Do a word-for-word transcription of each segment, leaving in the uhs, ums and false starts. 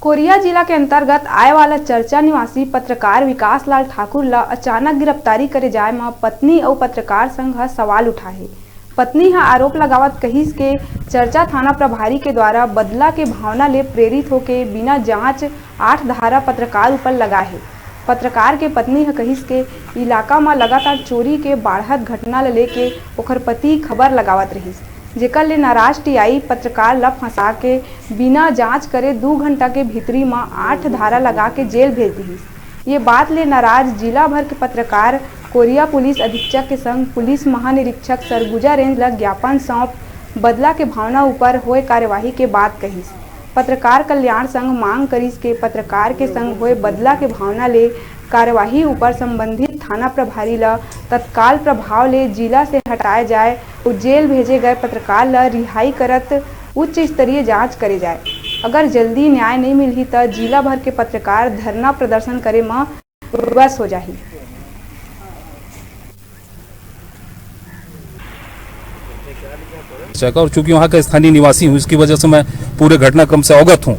कोरिया जिला के अंतर्गत आए वाला चरचा निवासी पत्रकार विकास लाल ठाकुर ल अचानक गिरफ्तारी करे जाए म पत्नी अउ पत्रकार संघ ह सवाल उठाए हे। पत्नी ह आरोप लगावत कहिस के चरचा थाना प्रभारी के द्वारा बदला के भावना ले प्रेरित होके बिना जांच आठ धारा पत्रकार ऊपर लगाए हे। पत्रकार के पत्नी ह कहिस के इलाका म लगातार चोरी के बाढ़त घटना ल लेके ओखर पति खबर लगावत रहिस, जेकर ले नाराज टीआई पत्रकार ल फंसा के बिना जांच करे दू घंटा के भीतरी म आठ धारा लगा के जेल भेज दिहिस। ये बात ले नाराज जिला भर के पत्रकार कोरिया पुलिस अधीक्षक के संग पुलिस महानिरीक्षक सरगुजा रेंज ल ज्ञापन सौंप बदला के भावना ऊपर होए कार्यवाही के बात कहिस। पत्रकार कल्याण संघ मांग करिस के पत्रकार के संग होए बदला के भावना ले कार्यवाही ऊपर संबंधित थाना प्रभारी ल तत्काल प्रभाव ले जिला से हटाए जाए अउ जेल भेजे गए पत्रकार ल रिहाई करत उच्च स्तरीय जांच करे जाए। अगर जल्दी न्याय नहीं मिलही, त जिला भर के पत्रकार धरना प्रदर्शन करे म विवश हो जाही। चर्चा का, और चूंकि वहां का स्थानीय निवासी हूं, इसकी वजह से मैं पूरे घटनाक्रम से अवगत हूं।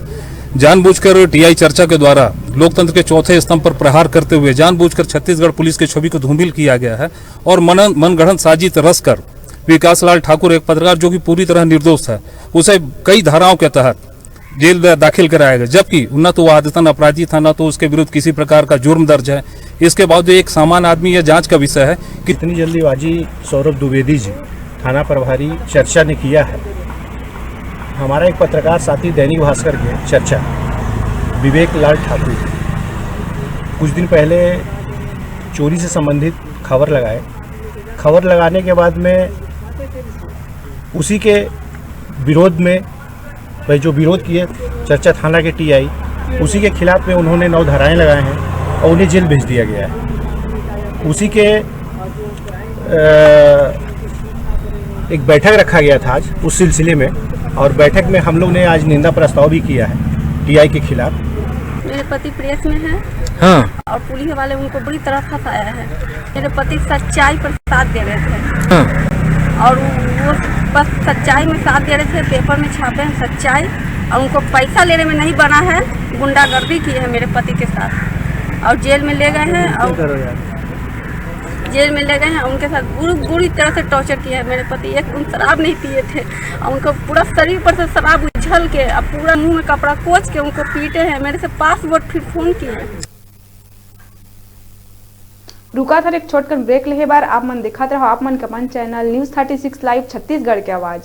जानबूझकर टीआई चर्चा के द्वारा लोकतंत्र के चौथे स्तंभ पर प्रहार करते हुए जानबूझकर छत्तीसगढ़ पुलिस की छवि को धूमिल किया गया है और मन मनगढ़ंत साजिश रचकर विकास लाल ठाकुर, एक पत्रकार जो कि पूरी तरह निर्दोष है, उसे कई धाराओं के तहत जेल दा-, दाखिल कराया गया, जबकि न तो वह आदतन अपराधी था, न तो उसके विरुद्ध किसी प्रकार का जुर्म दर्ज है। इसके बावजूद एक सामान्य आदमी, यह जांच का विषय है कि इतनी जल्दीबाजी। सौरभ द्विवेदी जी, थाना प्रभारी चर्चा ने किया है। हमारा एक पत्रकार साथी दैनिक भास्कर के चर्चा विवेक लाल ठाकुर कुछ दिन पहले चोरी से संबंधित खबर लगाए। खबर लगाने के बाद में उसी के विरोध में, भाई, जो विरोध किए चर्चा थाना के टीआई, उसी के खिलाफ में उन्होंने नौ धाराएं लगाए हैं और उन्हें जेल भेज दिया गया है। उसी के, अ, एक बैठक रखा गया था आज उस सिलसिले में, और बैठक में हम लोग ने आज निंदा प्रस्ताव भी किया है टीआई के खिलाफ। मेरे पति प्रेस में है। हाँ। और पुलिस वाले उनको बुरी तरह फंसाया है। मेरे पति सच्चाई पर साथ दे रहे थे। हाँ। और वो बस सच्चाई में साथ दे रहे थे, पेपर में छापे हैं सच्चाई, और उनको पैसा लेने में नहीं बना है, गुंडागर्दी की है मेरे पति के साथ, और जेल में ले गए हैं। और करो यार। जेल में ले गए हैं, उनके साथ बुरी, बुरी तरह से टॉर्चर किया है। मेरे पति एक बूंद शराब नहीं पिए थे, और उनको पूरा शरीर पर से शराब उछल के, अब पूरा मुंह में कपड़ा कोच के उनको पीटे हैं। मेरे से पांच बार फिर फोन किए हैं। रुका था एक छोटकन ब्रेक लेहे बार। आप मन दिखात रहो आप मन के अपन channel news thirty six live Chhattisgarh के आवाज़।